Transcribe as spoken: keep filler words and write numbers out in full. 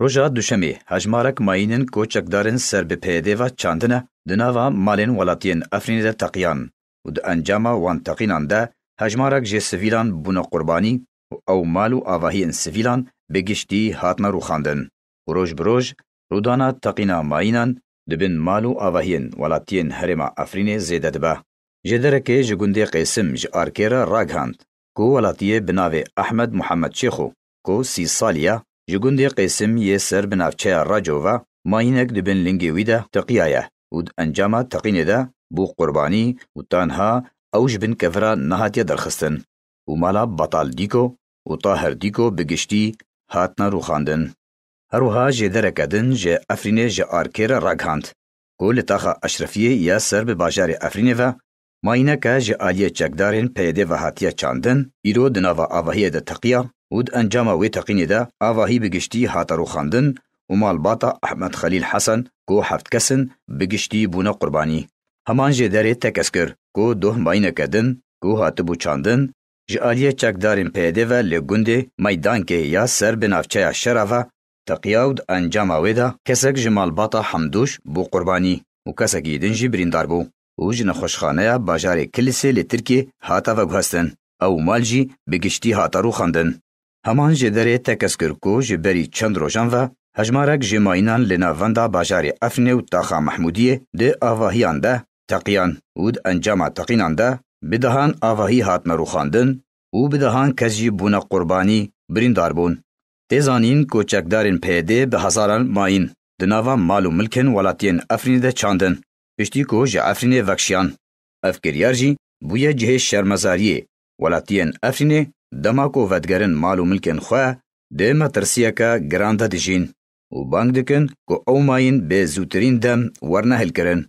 Roja Duşemê hejmarek mayîn in ku çekdarên ser bi P Y D ve çandine di nava malên welatiyên Efrînê de teqiyan û di encama wan teqînan de hejmarek jê sivîlan bûne qurbanî û ew mal û avahiyên sivîlan bi giştî hatine rûxandin û roj bi roj rûdana teqîna mayînan di bin mal û avahiyên welatiyên herêma Efrînê zêde dibe. Jêderekê ji gundê Qêsim ji Arkê re ragihand ku welatiyê bi navê Ehmed Muhammed Şêxo ku sî salî ye, ji gundê Qêsim yê ser bi navçeya Raco ve mayînek di bin lingê wî de teqiyaye û di encama teqînê de bû qurbanî û tanha ew ji bin kevira nehatiye derxistin û mala Batal Dîko û Tahir Dîko bi giştî hatine rûxandin. Her wiha jêdereke din ji Efrînê ji Arkê re ragihand ku li taxa Eşrefiyê ya ser bi bajarê Efrînê ve mayîneke ji aliyê çekdarên P Y D ve hatiye çandin, îro di nava avahiyê de teqiya û di encama wê teqînê de avahî bi giştî hate rûxandin û malbata Ehmed Xelîl Hesen ku heft kes in bi giştî bûne qurbanî. Heman jêderê tekez kir ku doh mayîneke din ku hatibû çandin, ji aliyê çekdarên P Y D ve li gundê Meydankê ya ser bi navçeya Şera ve teqiya û di encama wê de kesek ji malbata Hemdûş bû qurbanî û kesekî din jî birîndar bû û ji nexweşxaneya bajarê Kilisê li Tirkiyê hate veguhestin. Ew mal jî bi giştî hate rûxandin. Heman jêderê tekez kir ku ji berî çend rojan ve hejmarek ji mayînan li navenda bajarê Efrînê û taxa Mehmûdiyê di avahiyan de teqiyan û di encama teqînan de bi dehan avahî hatine rûxandin û bi dehan kes jî bûne qurbanî, birîndar bûn. Tê zanîn ku çekdarên P Y D bi hezaran mayîn di nava mal û milkên welatiyên Efrînê de çandin, piştî ku ji Efrînê vekişiyan. Ev kiryar jî bûye cihê şermezariyê welatiyên Efrînê dema ku vedigerin mal û milkên xwe di metirsiyeke giran de dijîn û bang dikin ku ew mayîn bi zûtirîn dem werne hilkirin.